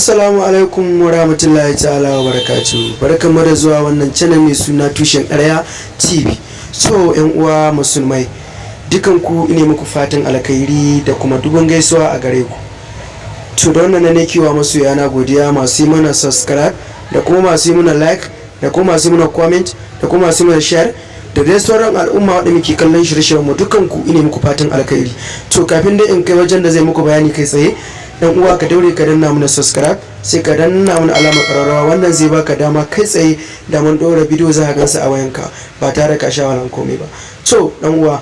Assalamu alaikum wa rahmatullahi ta'ala wa barakatuhu. Barkanmu da zuwa wannan channel mai suna Tushen Ƙarya TV. So yan uwa musulmai, dukan ku ine muku fatan alkhairi da kuma dubun gaisuwa a gare ku. To, da wannan ne kewa masoya na godiya, masu yi mana subscribe da kuma masu yi mana like da kuma masu yi mana comment da kuma masu yi mana share da dai sauran al'umma waɗanda muke kallon shirye-shiryen mu, dukkan ku ine muku fatan alkhairi. To, kafin dai in kai wajen da zai muku bayani kai tsaye, dan uwa, ka daure ka danna mana subscribe, sai ka danna mana alamar ƙararrawa. Wannan zai baka dama kai tsaye da mun ɗora bidiyo za ka gansa a wayanka ba tare ka sha wahalan komai ba. To dan uwa,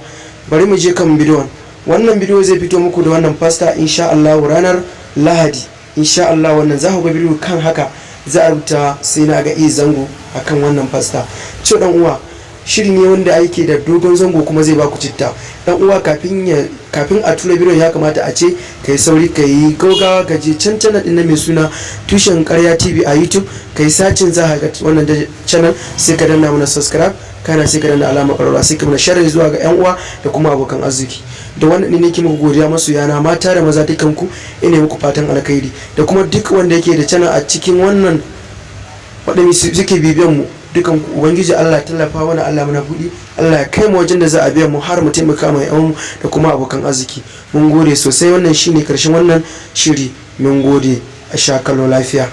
bari mu je kan bidiyon. Wannan bidiyo zai fito muku da wannan poster insha Allah ranar Lahadi. Insha Allah wannan za ku ga bidiyo kan haka, za a rubuta "Sai na ga E Zango" akan wannan poster. To dan uwa, shiri ne wanda ake da dogon zango kuma zai baku citta. Dan uwa, kafin a tura bidiyon, ya kamata a ce ka yi sauri, ka yi gaugawa, ka je can channel din mai suna Tushen Karya TV a YouTube, ka yi searching, za ka ga wannan channel, sai ka danna mana subscribe, kana sai ka danna alamar ƙararrawa, sai ka mana share zuwa ga yan uwa da kuma abokan arziki. Da wannan ne nake muku godiya, masoyana mata da maza, dukan ku ina muku fatan alkhairi, da kuma duk wanda yake da channel a cikin wannan waɗanda suke bibiyan mu, dukan ku Ubangiji Allah ya tallafa mana, Allah mana buɗi, Allah ya kai mu wajen da za a biya mu har mu taimaka mai yan da kuma abokan arziki. Mun gode sosai. Wannan shine karshen wannan shiri. Mun gode, a sha kallo lafiya.